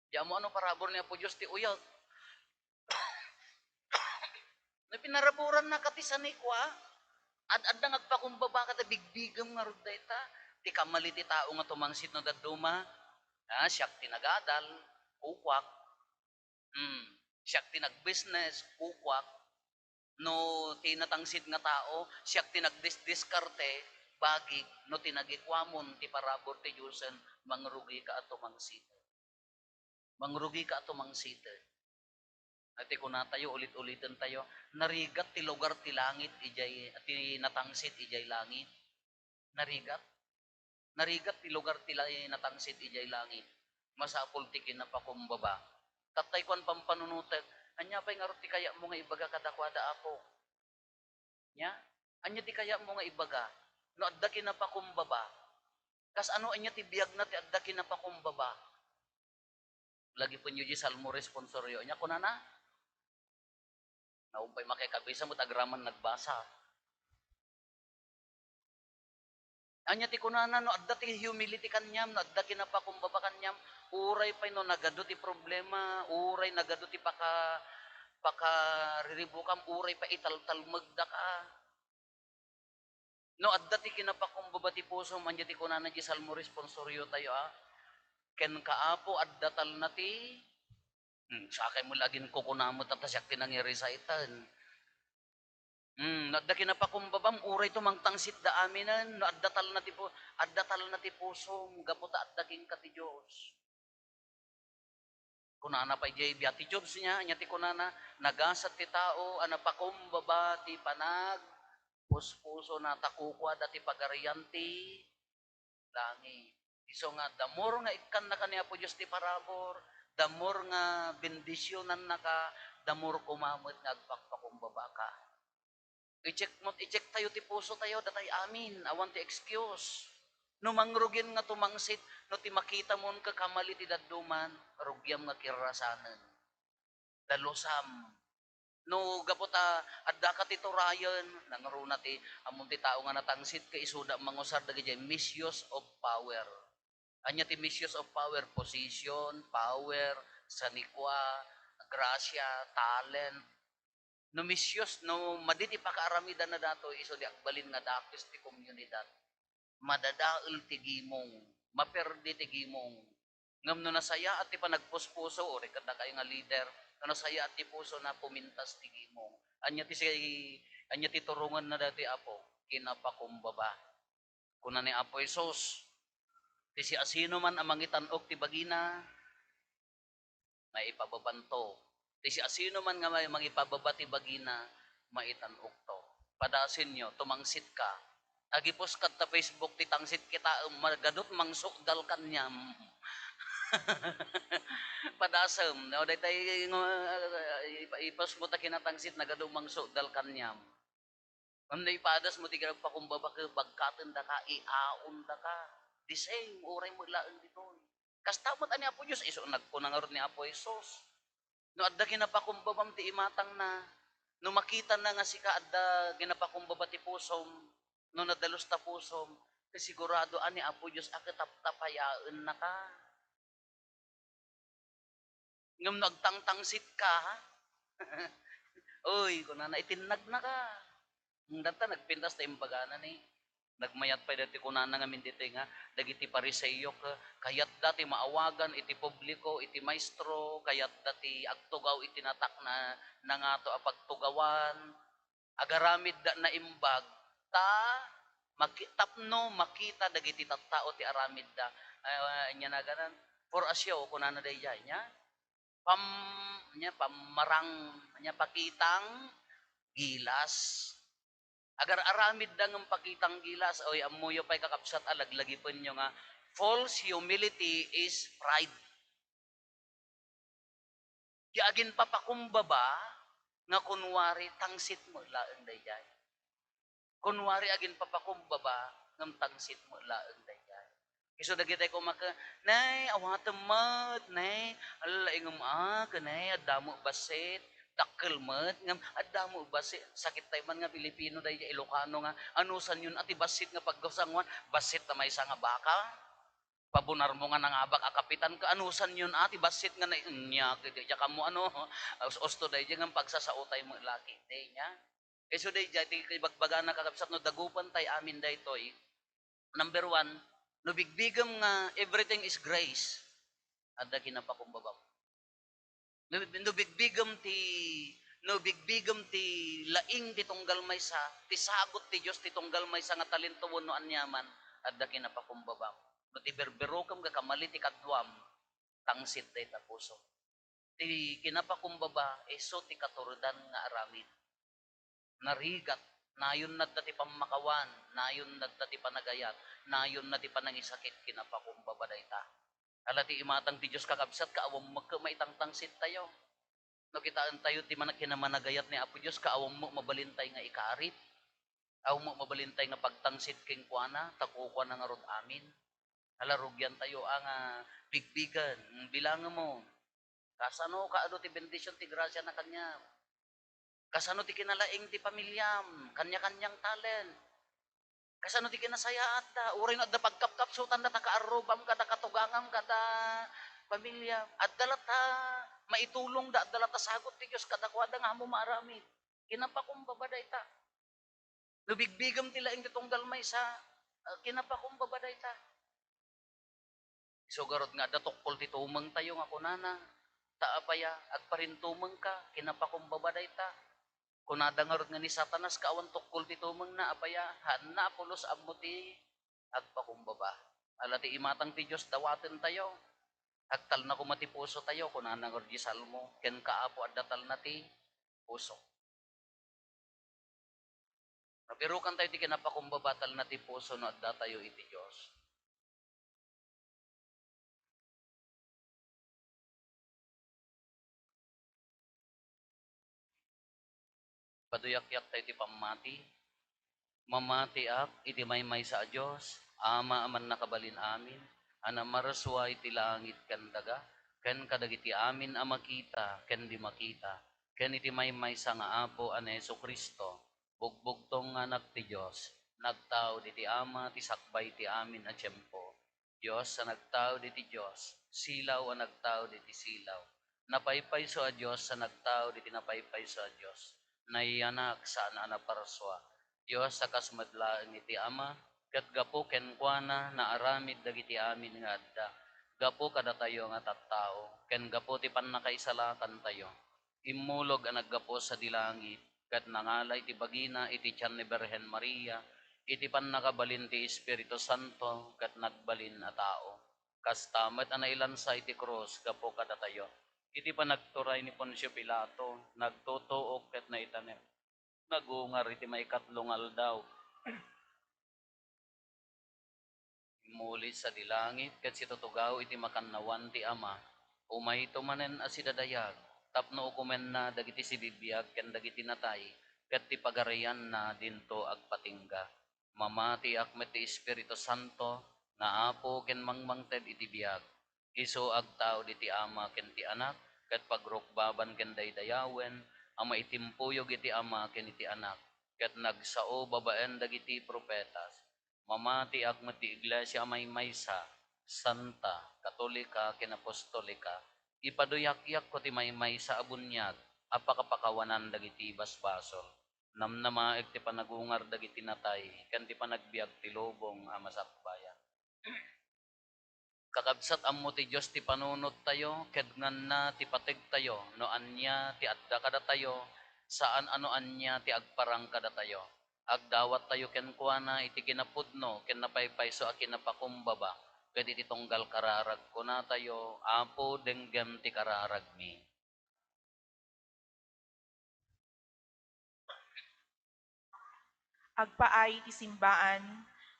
di mo ano parabur ni Apo Dios ti uyag. No pinaraburanna ka ti sanikua, ad-adda nga agpakumbabaka ta bigbigem ngarud dayta. Ti kamali ti tao nga tumangsit no dadduma, ah, siak ti nagadal, kukuak. Hmm, siak ti nagbusiness, kukuak. No ti natangsit nga tao, siak ti nagdisdiskarte, bagik. No ti nagikuamon ti parabur ti Diosen, mangrugika a tumangsit. Mangrugika a tumangsit. Iti kunatayo, ulit-uliten tayo, narigat ti lugar ti langit, ijay, ti natangsit, ijay langit. Narigat. Narigat ti lugar ti la-, natangsit ijay langit. Masapul ti kinapakumbaba. Tattay kuan pampanunotek, ania pay ngarud ti kayatmo nga ibaga kadakuada, Apo? Nia? Ania ti kayatmo nga ibaga? No adda kinapakumbaba, kas ano ania ti biagna ti adda kinapakumbaba? Lagipenyo di Salmo responsorio. Ania kunana? Naupay makikabisa mo, tagraman nagbasa. Ania ti kunana, no adda ti humility kaniam, no adda kinapakumbaba kaniam, uray pay no nagadu ti problema, uray nagadu ti paka-, pakariribukam, uray pay italtalmegdaka. No adda ti kinapakumbaba ti pusom, ania ti kunana di Salmo responsorio tayo, a? Kenka, Apo, adda talna ti, hmm, sakay mo la aginkukuna met ta siak ti nangirecite-en. Hmm, no adda kinapakumbabam, uray to mangtangsit da aminen, no adda talna ti pu-, adda talna ti pusom, gapu ta adda kenka ti Dios. Kunana pay diay Beatitudes nia, ania ti kunana, nagasat ti tao a napakumbaba ti panagpuspusona, ta kukuada ti pagarian ti langit. Isu nga, the more nga ikkannaka ni Apo Dios ti parabur, the more nga bendisionannaka, the more koma met nga agpakpakumbabaka. I-check mo, i-check tayo ti puso tayo, datay amin, awan ti excuse. No mangrugin nga tumangsit, no ti makitamon kakamali ti dadduman, rugiam nga kirrasanen. Dalusam. No gapu ta addaka ti turayen, nangruna ti ammom ti tao nga natangsit ket isuda mangusar dagiti misuse of power. Ania ti misuse of power? Position, power, sanikua, gracia, talent. No misuse, no madi ti pakaaramidanna datoy, isu di agbalin nga dakes ti komunidad. Madadael ti gimong, maperdi ti gimong. Ngem no nasayaat ti panagpuspuso, uray kadakayo nga leader, no nasayaat ti pusona, pumintas ti gimong. Ania ti si-, ania ti turongenna datoy, Apo? Kinapakumbaba. Kuna ni Apo Jesus, ti siasinoman a mangitan-ok ti bagina, maipababanto. Ti siasinoman nga may mangipababa ti bagina, maitan-okto. Padasenyo, tumangsit ka. Agipus kadta Facebook ti tangsit kitaem, magadut mangsukdal kaniam. Padasem, no, daytay nga, ipa-, ipost mo ta kinatangsit, nagadu mangsukdal kaniam. Ngem no ipadas mo ti kinagpakumbaba ket bagkatendaka, iaondaka. The same, uray met laeng ditoy. Kasta met a ni Apo Dios, isu nagkuna ngarud ni Apo Jesus. No adda kinapakumbabam ti imatangna, no makitana nga sika adda kinapakumbaba ti pusom, no nadalus ta pusom, ket sigurado a ni Apo Dios a ket taptapayaennaka. Ngem no agtangtangsit ka, ha? Uy, kunana, itinnagna ka. Danta nagpintas ta imbagana ni. Nagmayat pay dati kunana ngamin ditoy nga, dagiti Fariseo, ka-, kayatda ti maawagan iti publiko, iti maestro, kayatda ti agtugaw iti natakna, nangato a pagtugawan. Agaramidda naimbag, ta maki-, tapno makita dagiti tattao ti aramidda. Ah, ania naganan? For a show, kunana daydiay, nia? Pam-, nia, pammarang, nia, pakitang gilas. Agar-aramidda ngem pakitang gilas, oy, ammoyo pay, kakabsat, a laglagipenyo nga false humility is pride. Ti aginpapakumbaba nga kunwari tangsit met laeng daydiay. Kunwari aginpapakumbaba ngem tangsit met laeng daydiay. Isu dagiti kumaka, "Nay, awatem met, nay, alaingem a, ken nay, adda met bassit." Dakkel met ngem adda mo bassit, sakit tay man nga Pilipino daydiay Ilocano nga, "Anusanyon a ti bassit nga pagkasangoan? Bassit ta maysa nga baka? Pabunar mo nga nangabak a kapitan ka, anusanyon a ti bassit nga nai-," nya, diak ammo ano, us-, usto daydiay ngem pagsasao tay met laki, di nya. Isu daydiay ti ibagbagana, kakabsat, no dagupan tay amin daytoy, number one, no bigbigem nga everything is grace, adda kinapakumbabam. No, no bigbigem ti, no bigbigem ti laing ti tunggal maysa, ti sagut ti Dios ti tunggal maysa nga talento wenno aniaman, adda kinapakumbabam. No ti berberokem nga kamali ti kaduam, tangsit dayta puso. Ti kinapakumbaba, isu ti katuredan nga aramid. Narigat, nayon nadda ti pammakawan, nayon nadda ti panagayat, nayon na ti panangisakit, kinapakumbaba dayta. Ala ti imatang ti Dios, kakabsat, ka awan met maitangtangsit tayo. No kitaen tayo ti mana-, kinamanagayat ni Apo Dios, ka awan met mabalin tay nga ikarit, awan met mabalin tay nga pagtangsit kenkuana, ta kukuana ngarud amin. Ala, rugian tayo a nga bigbigen, bilangem mo. Kasano kaadu ti bendision ti grasia na kaniam? Kasano ti kinalaing ti pamiliam? Kanya-kanyang talent. Kasano ti kinasayaatda? Uray no adda pagkapkapsutanda ta kaarrubam kada katugangam kada pamiliam. Adda latta maitulongda, adda latta sagut ti Dios kadakuada nga ammo maaramid. Kinapakumbaba dayta. No bigbigem ti laing ti tunggal maysa, ah, kinapakumbaba dayta. Isu garud nga adda tukkol ti tumengtayo nga kunana, "Ta apaya, agparintumengka, kinapakumbaba dayta." Kunada ngarud nga ni Satanas, ka awan tukkol ti tumengna, "Apaya, haanna a pulos ammo ti agpakumbaba." Ala ti imatang ti Dios, dawatentayo. Agtalna koma ti pusotayo, kunana ngarud ti Salmo, "Kenka, Apo, adda talna ti puso." Mabirukan tayo ti kinapakumbaba, talna ti puso no adda tayo iti Dios. Paduyakyak tayo ti pammati. Mamatiak iti maymaysa a Dios, Ama a mannakabalin amin, a namarsua iti langit ken daga, ken kadagiti amin a makita ken di makita, ken iti maymaysa nga Apo a ni Jesu-Cristo, bugbugtong nga Anak ti Dios, nagtaud iti Ama ti sakbay ti amin a tiempo. Dios a nagtaud iti Dios, silaw a nagtaud iti silaw, napaypayso a Dios a nagtaud iti napaypayso a Dios, nayanak saan a naparsua, Dios a kas met laeng iti Ama, ket gapu kenkuana naaramid dagiti amin nga adda. Gapu kadatayo nga tattao, ken gapu ti pannakaisalakantayo, immulog a naggapu sadi langit, ket nangala iti bagina iti tian ni Birhen Maria, iti pannakabalin ti Espiritu Santo, ket nagbalin a tao. Kasta met a nailansa iti krus gapu kadatayo. Iti panagturay ni Poncio Pilato, nagtutuok ket naitanem. Nagungar iti maikatlo nga aldaw. Immuli sadi langit ket situtugaw iti makannawan ti Ama. Umayto manen a sidadayag tapno ukomenna dagiti sibibiag ken dagiti natay, ket ti pagarianna dinto agpatingga. Mamatiak met ti Espiritu Santo nga Apo ken mangmangted iti biag. Isu agtaud iti Ama ken ti Anak, ket pagrukbaban ken daydayawen a maitimpuyog iti Ama ken iti Anak, ket nagsao babaen dagiti profetas. Mamatiak met ti iglesia a maymaysa, santa, katolika, ken apostolika. Ipaduyakyakko ti maymaysa a buniag a pakapakawanan dagiti basbasol. Namnamaek ti panagungar dagiti natay ken ti panagbiag ti lubong a masakbayan. Kakabsat, ammo ti Dios ti panunottayo, kednganna ti pategtayo no ania ti adda kadatayo, saan a no ania ti agparang kadatayo. Agdawattayo kenkuana iti kinapudno ken napaypayso a kinapakumbaba, ket iti tunggal kararag kunatayo, "Apo, denggem ti kararagmi." Agpaay ti simbaan,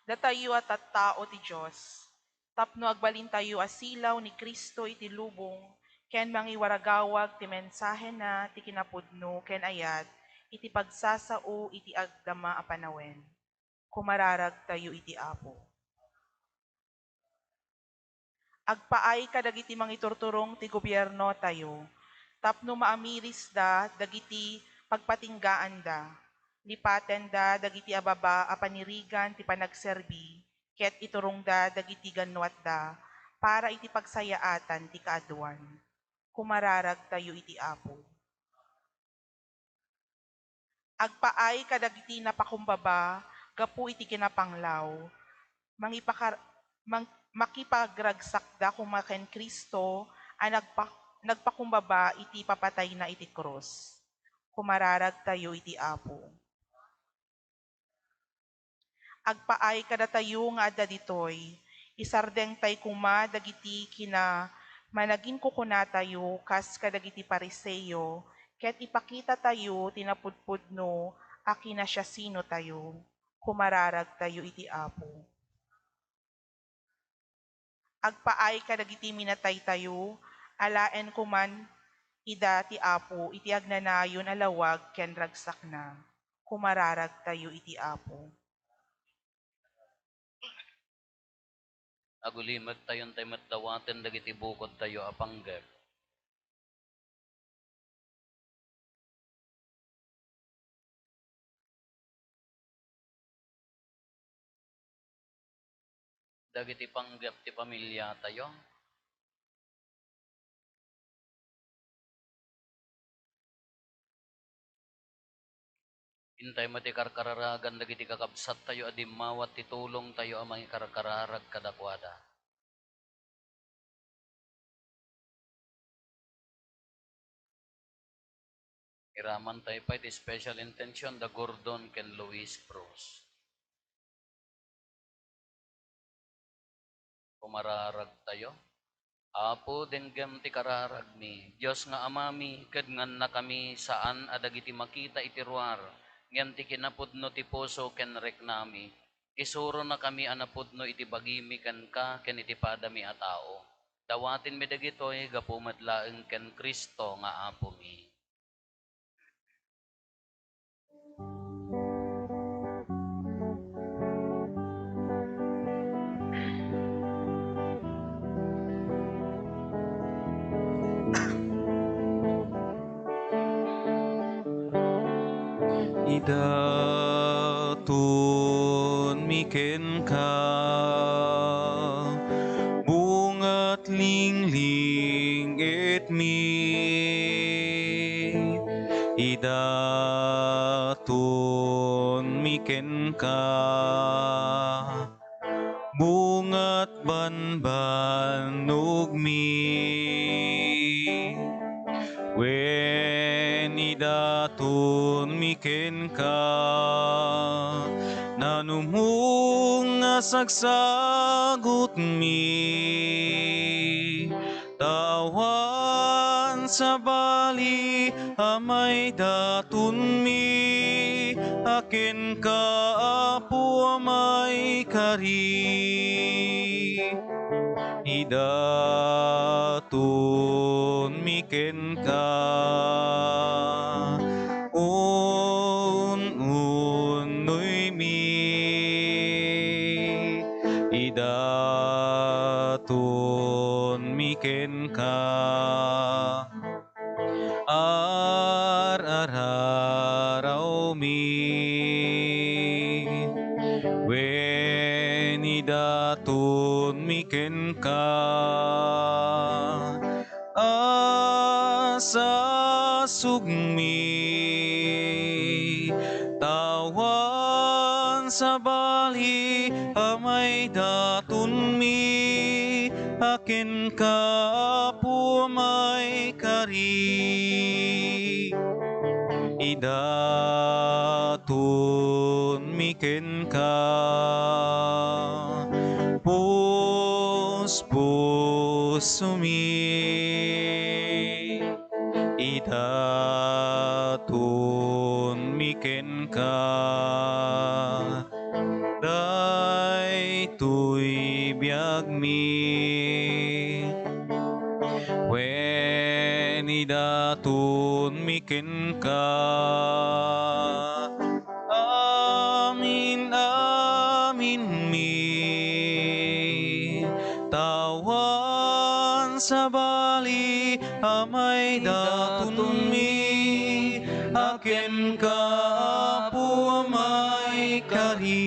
datayo a tattao ti Dios, tapno agbalintayo a silaw ni Cristo iti lubong ken mangiwaragawag ti mensahena ti kinapudno ken ayat iti pagsasao iti agdama a panawen. Kumararagtayo iti Apo. Agpaay kadagiti mangiturturong ti gobiernotayo, tapno maamirisda dagiti pagpatinggaanda. Lipatenda dagiti ababa a panirigan ti panagserbi, ket iturongda dagiti gannuatda para iti pagsayaatan ti kaaduan. Kumararagtayo iti Apo. Agpaay kadagiti napakumbaba gapu iti kinapanglaw. Mangipakar-, mang-, makipagragsakda koma ken Cristo a nagpa-, nagpakumbaba iti papatayna iti krus. Kumararagtayo iti Apo. Agpaay kadatayo nga adda ditoy, isardengtay koma dagiti kina-, managinkukunatayo kas kadagiti Fariseo, ket ipakitatayo ti napudpudno a kinasiasinotayo. Kumararagtayo iti Apo. Agpaay kadagiti minataytayo, alaen koman ida ti Apo iti agnanayon a lawag ken ragsakna. Kumararagtayo iti Apo. Agulimektayon tay met dawaten dagiti bukodtayo a panggep. Dagiti panggep ti pamiliatayo. Intay met ti karkararagan dagiti kakabsattayo a dimmawat ti tulongtayo a mangikarkararag kadakuada. Iramantay pay ti special intention da Gordon ken Luis Cruz. Kumararagtayo. Apo, denggem ti kararagmi. Dios nga Amami, kedngannakami saan a dagiti makita iti ruar, ngem ti kinapudno ti puso ken riknami. Isuronakami a napudno iti bagimi kenka ken iti padami a tao. Dawatenmi dagitoy gapu met laeng ken Cristo nga Apomi. Idatonmi kenka, bungat linglingitmi. Idatonmi kenka, bungat banbanogmi. Wen idatonmi kenka, nanumong nga sagsagutmi. Ta awan sabali a maidatonmi a kenka, Apo a maikari. Idatonmi kenka, un-unnoymi. Idatonmi kenka, ar-ararawmi. Wen idatonmi kenka, a sasugmi. Ta awan sabali a maidatonmi a kenka, Apo a maikari. Idatonmi kenka, puspusomi. Idatonmi kenka, daytoy biagmi. Wen idatonmi kenka, amin-aminmi. Ta awan sabali a may datonmi, a kenka, Apo, a maikari.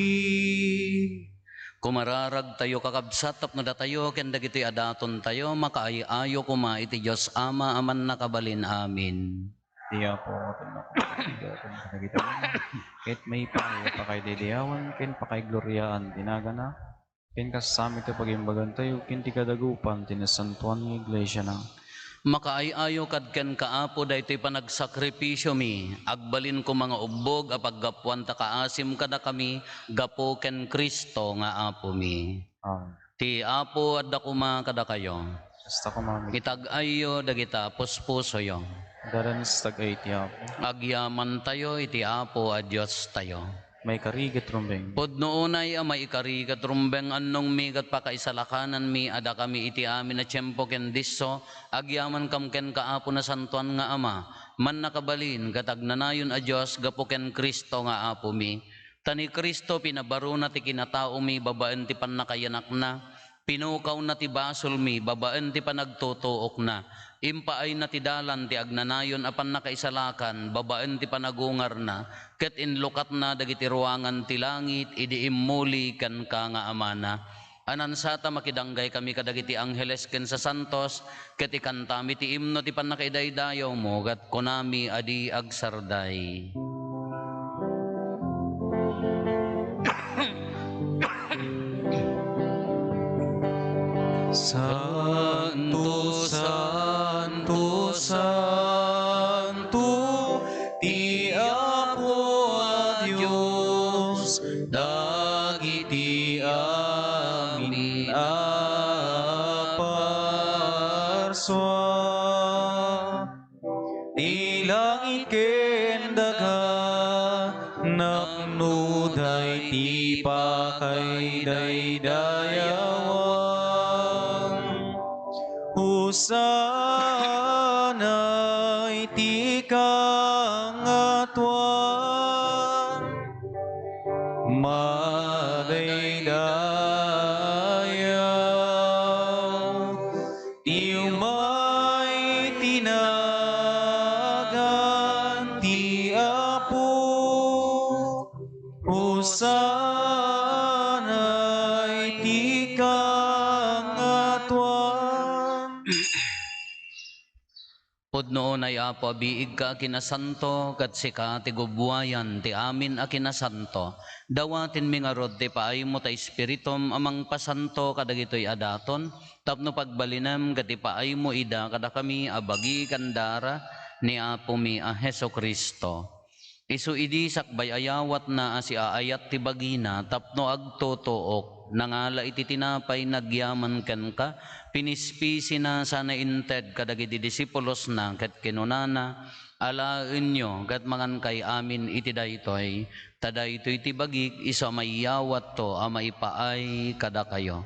Kumararagtayo, kakabsat, tapno datayo ken dagitoy a datontayo makaay-ayo koma iti Dios Ama a Mannakabalin. Amen. Ti Apo, tapno kadagiti ket maipaay a pakaidaydayawon ken pakaigloriaan ti nagana, ken kasami ti pagimbagantayo ken ti kadagupan ti nasantoan nga iglesiana. Makaay-ayo kad kenka, Apo, daytoy panagsakrifisiomi. Agbalin koma nga ubbog a paggapuan ta kaasim kadakami gapu ken Cristo nga Apomi. Amen. Ti Apo adda koma kadakayo. Kasta koma met. Itag-ayyo dagita puspusoyo. Adda iti tag-ay ti Apo. Agyamantayo iti Apo a Diostayo. Maikari ket rumbeng. Pudno unay a maikari ket rumbeng, annongmi ket pakaisalakananmi a dakami iti amin a tiempo ken disso, agyamankam kenka, Apo Nasantoan nga Ama, Mannakabalin ket Agnanayon a Dios gapu ken Cristo nga Apomi. Ta ni Cristo pinabarona ti kinataomi babaen ti pannakayanakna, pinukawna ti basolmi babaen ti panagtutuokna, impaayna ti dalan ti agnanayon a pannakaisalakan babaen ti panagungarna, ket inlukatna dagiti ruangan ti langit idi immuli kenka nga Amana. Anansata makidanggay kami kadagiti angheles ken sasantos, ket ikantami ti imno ti pannakaidaydayawmo, ket kunami a di agsarday. Santo, santo, santo, ti Apo a Dios, dagiti amin a parsua. Ti langit ken daga, napnoda iti pakaidaydayawan. Hosanna iti kangatoan. Madaydayaw ti umay ti nagan ti Apo. Hosanna iti kangatoan. Pudno unay, Apo, a biigka a kinasanto, ket sika ti gubbuayan ti amin a kinasanto. Dawatenmi ngarud ti paaymo ta Espiritum a mangpasanto kadagitoy a daton, tapno pagbalinem ket ipaaymo ida kadakami a bagi ken dara ni Apomi a Jesu-Cristo. Isu idi sakbay a yawatna a siaayat ti bagina tapno agtutuok, nangala iti tinapay nagyaman kenka, pinispisina sana inted kadagiti disipulosna ket kinunana, "Alaenyo ket mangankay amin iti daytoy, ta daytoy ti bagik isu a mayawatto a maipaay kadakayo."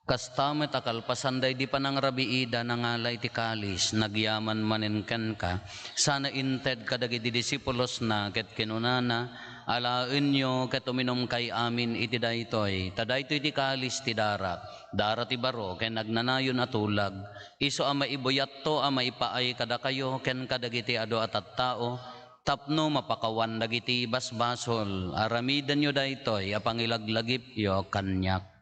Kasta met a kalpasan daydi panangrabiida, nangala iti kalis, nagyaman manen kenka, sana inted kadagiti disipulosna, ket kinunana, "Alaenyo ket uminumkay amin iti daytoy, ta daytoy ti kalis ti darak, dara ti baro ken agnanayon a tulag, isu a maibuyatto a maipaay kadakayo ken kadagiti adu a tattao, tapno mapakawan dagiti basbasol. Aramidenyo daytoy a pangilaglagipyo kaniak."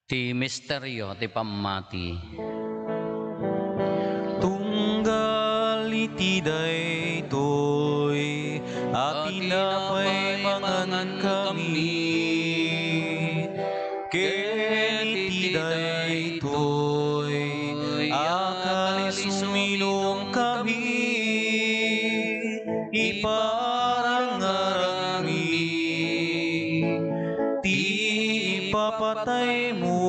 Ti misterio ti pammati. Tunggal iti daytoy a tinapay mangankami, ken iti daytoy a kalis uminumkami, iparangarangmi ti ipapataymo,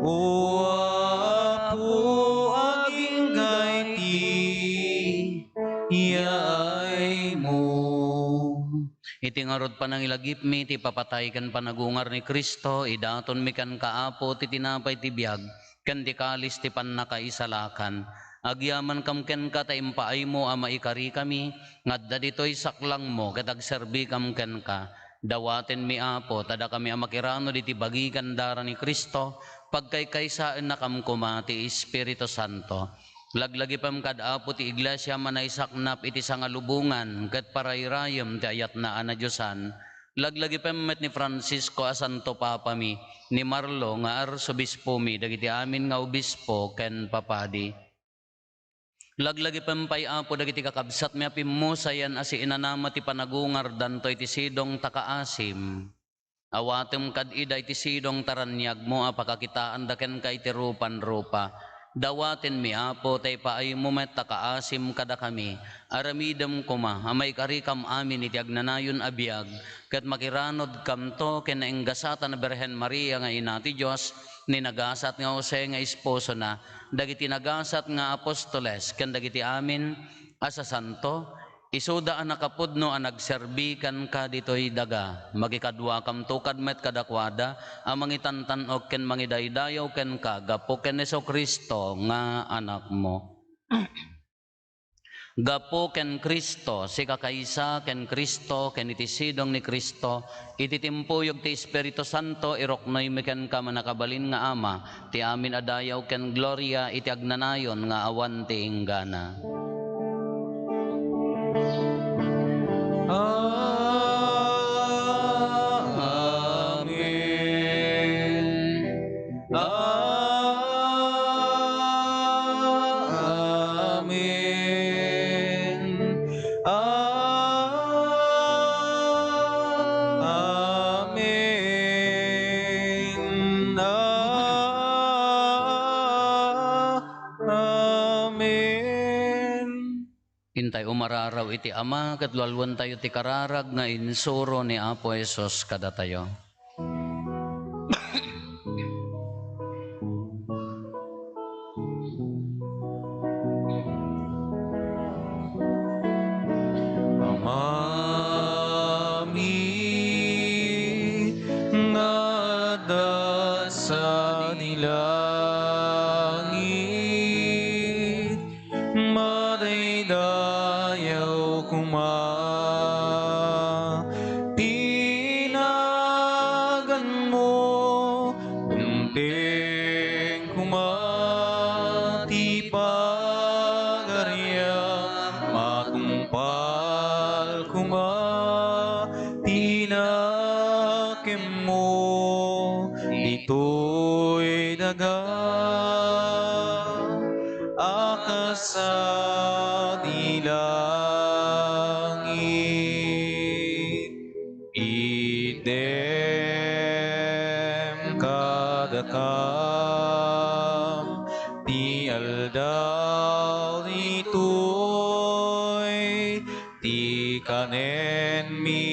O Apo, agingga iti yaaymo. Iti ngarud panangilagipmi ti ipapatay ken panagungar ni Cristo, idatonmi kenka, Apo, ti tinapay ti biag ken ti kalis ti pannakaisalakan. Agyamankam kenka ta impaaymo a maikarikami nga adda ditoy saklangmo ket agserbikam kenka. Dawatenmi, Apo, ta dakami a makiranud iti bagi ken dara ni Cristo, pagkaykaysaennakam koma ti Espiritu Santo. Laglagipem kad Apo ti Iglesia a manaisaknap iti sangalubongan ket parayrayem ti ayatna a nadiosan. Laglagipem met ni Francisco a Santo Papami, ni Marlo nga Arsobispomi, dagiti amin nga obispo ken papadi. Laglagipem pay, Apo, dagiti kakabsatmi a pimmusayan a siinanama ti panagungardanto iti sidong ta kaasim. Awatem kad ida iti sidong ta raniagmo a pakakitaanda kenka iti rupan-rupa. Dawatenmi, Apo, ta ipaaymo met ta kaasim kadakami. Aramidem koma a maikarikam amin iti agnanayon a biag, ket makiranudkamto ken nainggasatan a Birhen Maria nga Ina ti Dios, ni nagasat nga Jose nga esposona, dagiti nagasat nga apostoles, ken dagiti amin a sasanto, isuda a nakapudno a nagserbi kenka ditoy daga. Makikaduakamto kad met kadakuada a mangitantan-ok ken mangidaydayaw kenka gapu ken Jesu-Cristo nga Anakmo. Gapu ken Cristo, sika kaysa ken Cristo, ken iti sidong ni Cristo, iti timpuyog ti Espiritu Santo, iruknoymi kenka, mannakabalin nga Ama, ti amin a dayaw ken gloria iti agnanayon nga awan ti inggana. Amen. Amen. Amen. Intay umararaw iti Ama, ket lualuentayo ti kararag nga insuro ni Apo Jesus kadatayo. Amami nga adda sadi langit, madaydayaw koma ti naganmo, dumteng koma ti pagariam, matungpal koma ti nakemmo ditoy daga a kas sadi langit. Itdem kadakam ti aldaw ditoy ti kanenmi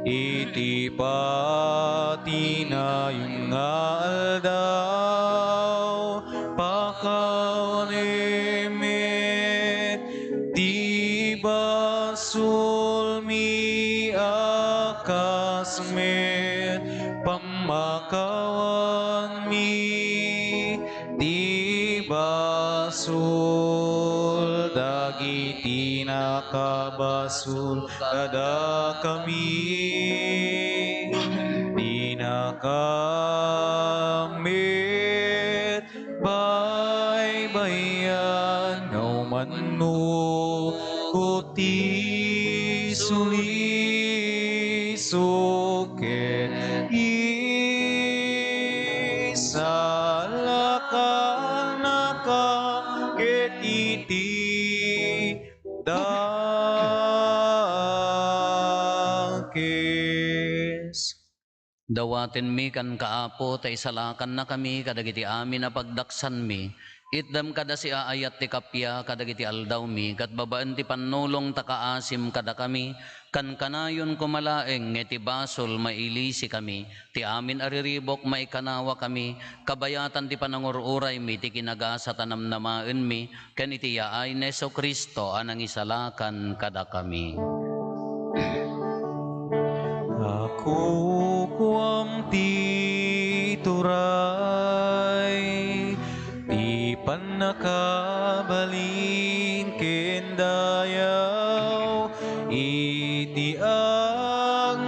iti patinayon nga aldaw. Pakawanem met ti basolmi a kas met pammakawanmi ti basol dagiti nakabasol kadakami. Dinakam met baybayan, no mano ko ti sulisok ket isalakannaka ket iti dakes. Dawatenmi kenka, Apo, ta isalakannakami kadagiti amin a pagdaksanmi. Itdem kad a siaayat ti kappia kadagiti aldawmi, ket babaen ti pannulong ta kaasim kadakami, kankanayon koma laeng nga iti basol mailisikami. Ti amin a riribuk maikanawakami, kabayatan ti panangur-uraymi ti kinagasat a namnamaenmi, ken iti yaay ni Jesu-Cristo a nangisalakan kadakami. Kukuam ti turay, ti pannakabalin ken dayaw, iti agnanayon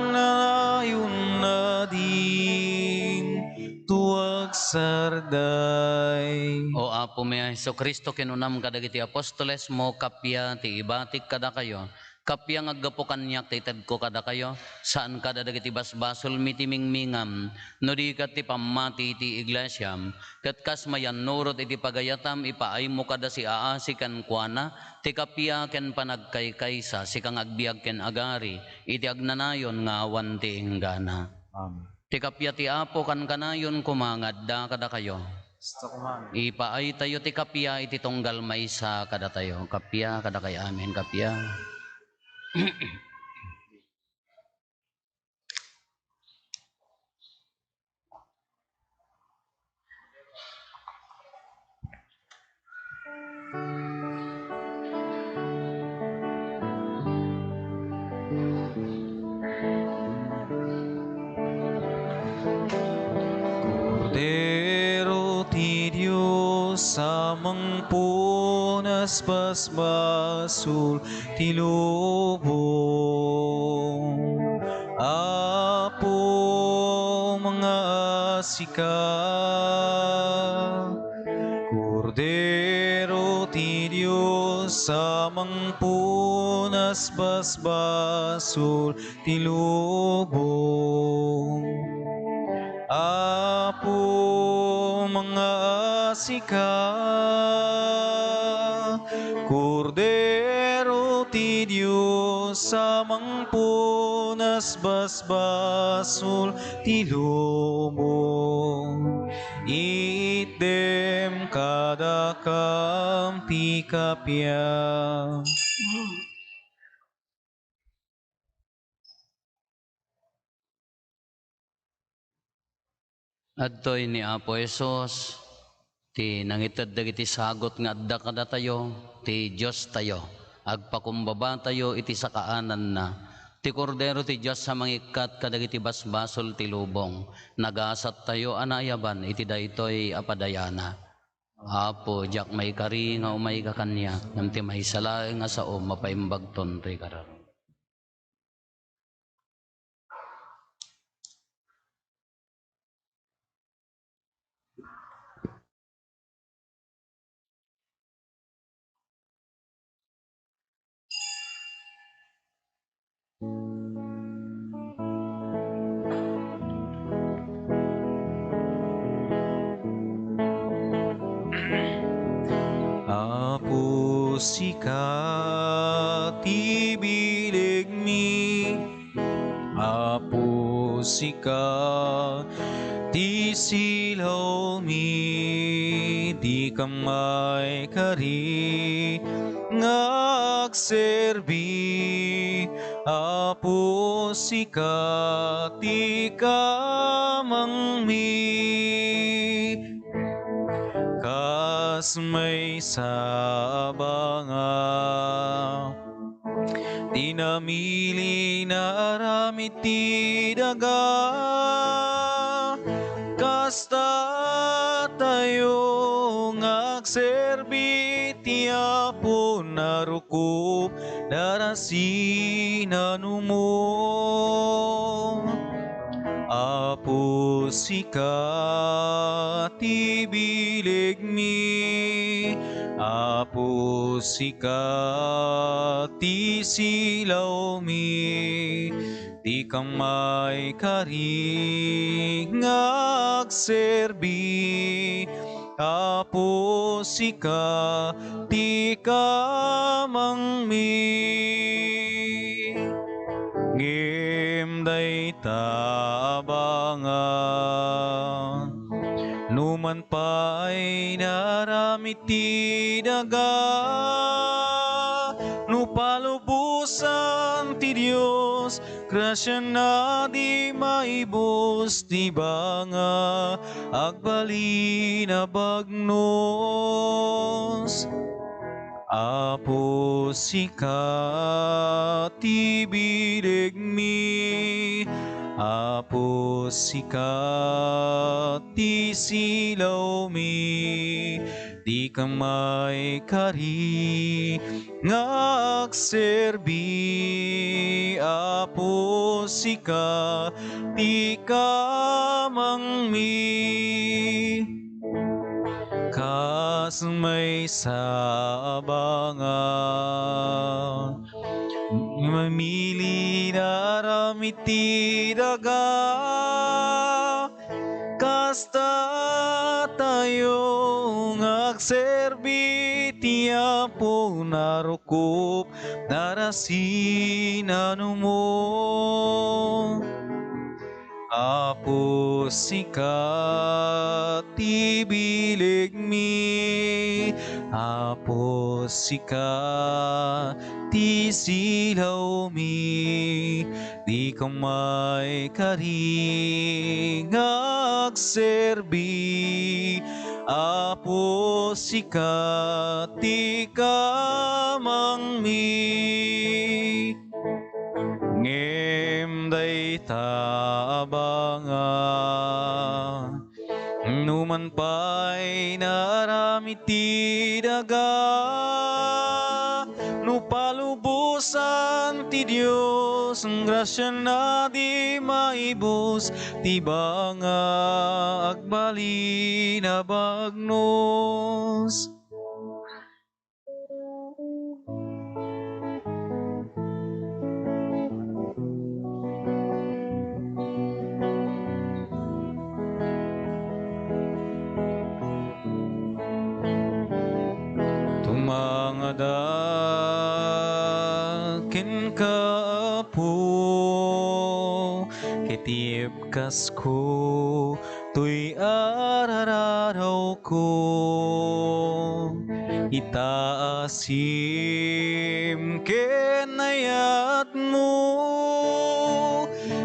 a din tuagsarday. O Apomi a Jesu-Cristo, kinunam kadagiti apostolesmo, kappia ti ibatik kadakayo, kappia nga aggapu kaniak ti itedko kadakayo, saan kada dagiti basbasolmi ti mingmingam, no di ket ti pammati iti iglesiam, ket kas mayannurot iti pagayatam, ipaaymo kada siaasi kenkuana ti kappia ken panagkaykaysa, sika nga agbiag ken agari iti agnanayon nga awan ti inggana. Amen. Ti kappia ti Apo kankanayon koma nga adda kadakayo. Kasta koma. Ipaaytayo ti kappia iti tunggal maysa kadatayo. Kappia kadakay amin, kappia. Kordero ti Dios a mangpunas basbasul ti lubong. Apo, mangaasi ka. Kordero ti Dios a mangpunas basbasul ti lubong. Apo, mangaasi ka. Kordero ti Dios a mangpunas basbasul ti lubong. Itdem kadakam ti kappia. Adtoy ni Apo Jesus ti nangited dagiti sagut nga adda kadatayo ti Diostayo. Agpakumbabatayo iti sakaananna ti Kordero ti Dios a mangikkat kadagiti basbasol ti lubong. Nagasattayo a naayaban iti daytoy a padayana. Apo, diak maikari nga umayka kaniak ngem ti maysa laeng a saom mapaimbagton toy kararag. Apo, sika ti bilegmi. Apo, sika ti silawmi, dika maikari nga agserbi. Apo, sika ti kamangmi. Kas maysa a banga ti namili nga aramid ti daga, kasta tayo nga agserbi ti Apo nga rukob darasinanumo. Apo, sika ti bilegmi. Apo, sika ti silawmi. Dika maikari nga agserbi. Apo, sika ti kamangmi. Ngem dayta a banga, no man pay nga aramid ti daga, no palubosan ti Dios, grasiana di maibus ti banga, agbalin a bagnos. Apo, sika ti bilegmi. Apo, sika ti silawmi, dika maikari nga agserbi. Apo, sika ti kamangmi, kas maysa a banga. Mamili na aram iti daga, kasta tayo nga agserbi ti Apo, narukop, narasinanumo. Apo, sika ti bilegmi, Apo, sika ti silawmi, dika maikari nga agserbi. Apo, sika ti kamangmi. Ngem dayta a banga, numan pay naaram iti daga, no palubosan ti Dios, grasiana di maibus ti banga agbalin a bagnos. Tumangadak kenka, Apo, ket ibkasko toy ar-arawko. Itaasim ken ayatmo,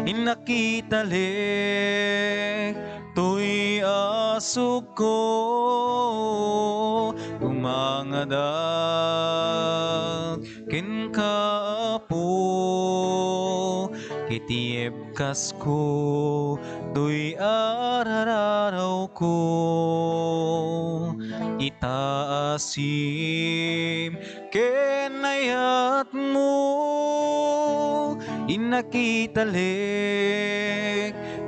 innak italek toy asukko. Tumangadak kenka, Apo, ket ibkasko toy ar-arawko. Itaasim ken ayatmo, innak italek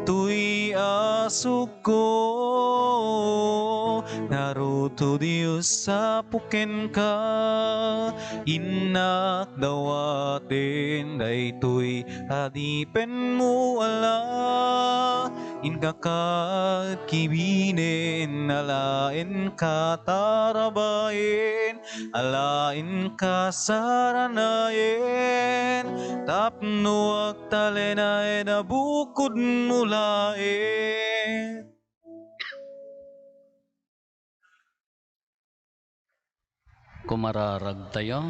toy asukko. Ngarud, O Dios, Apo, kenka, innak dawaten daytoy adipenmo, ala, inka kakibinen, ala, inka tarabaen, ala, inka saranaen, tapno agtalinaed a bukodmo laeng. Kumararagtayo.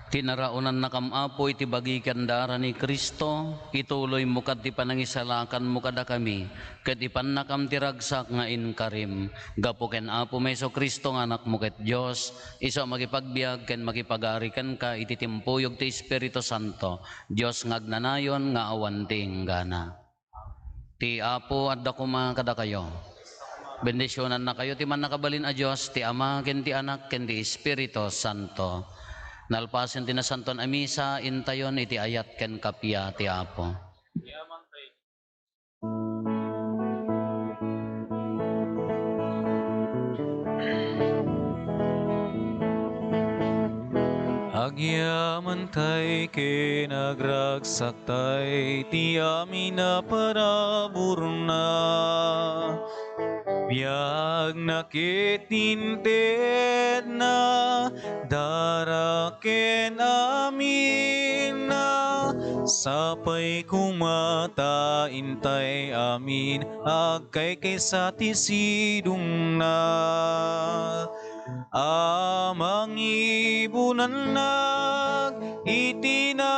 Kinaraonannakam, Apo, iti bagi ken dara ni Cristo, ituloymo kad ti panangisalakanmo kadakami, ket ipannakam ti ragsak nga inkarim. Gapu ken Apomi Jesu-Cristo nga Anakmo ket Dios, isu a makipagbiag ken makipagari kenka iti timpuyog ti Espiritu Santo, Dios nga agnanayon nga awan ti inggana. Ti Apo adda koma kadakayo. Bendisionannakayo ti Mannakabalin a Dios, ti Ama, ken ti Anak, ken ti Espiritu Santo. Nalpasen ti Nasantoan a Misa, intayon iti ayat ken kappia ti Apo. Agyamantay ken agragsaktay ti amin a paraburna. Biagna ket intedna, dara ken aminna, sapay koma ta intay amin agkaykaysa ti sidongna. A mangibunannak iti na